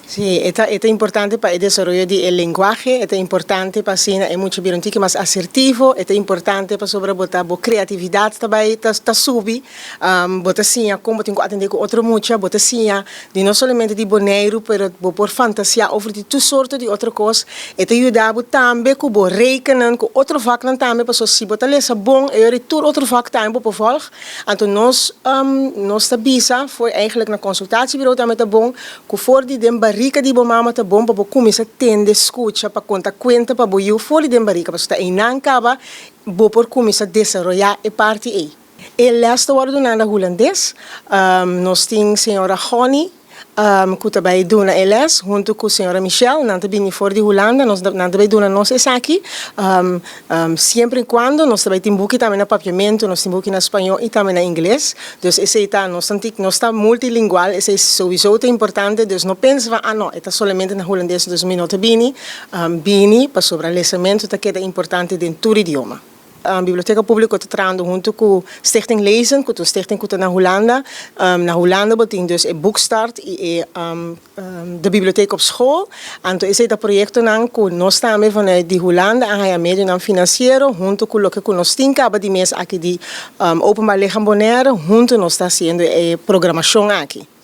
Si, e ta importante pa e desaroyo di lenguahe, ta importante pa asina e mucha bira un tiki mas asertivo, ta importante pasobra bo ta bo kreatividat tambe ta subi, bo ta siña kon tin ku atendé ku otro mucha, bo ta siña di no solamente di Boneiru, pero bo por fantasiá over di tur sorto di otro kos, e ta yuda tambe ku bo rekenen, ku otro vaknan tambe, paso si bo ta lesa bon, e tur otro vak tambe bo por volg. Anto nos ta bisa, foi eigenlijk na consultatiebureau tambe ta bon, ku for di den barika di bo mama ta bon pa bo kuminsá tende, skucha, pa konta kuenta pa bo yu for di den barika, paso ta einan kaba bo por kuminsá desaroyá e parti ei. E les ta wòrdu duná na hulandes, nos tin señora Honey, ku ta bai duna e les huntu ku señora Michelle, nan ta bini for di Hulanda, nan ta bai duna nos esaki, semper i kuando nos tambe tin buki tambe na papiamentu, nos tin buki na spañó i tambe na ingles, dus esei ta, nos ta multilingual, esei sowieso ta importante, dus no pensa, ah no, ta solamente na hulandes, dus mi no ta bini, bini, pasobra lesamentu ta keda importante den tur idioma. Biblioteka Públiko ta trahando huntu ku Stichting Lezen, ku ta un stichting ku ta na Hulanda. Na Hulanda bo tin dus e Boekstart i e de bibliotheek op school. Anto esei ta proyektonan ku nos tambe vanuit di Hulanda a haña medionan finansiero huntu ku loke ku nos tin kaba di mes aki di Openbaar Lichaam Bonaire, huntu nos ta hasiendo e programashon aki.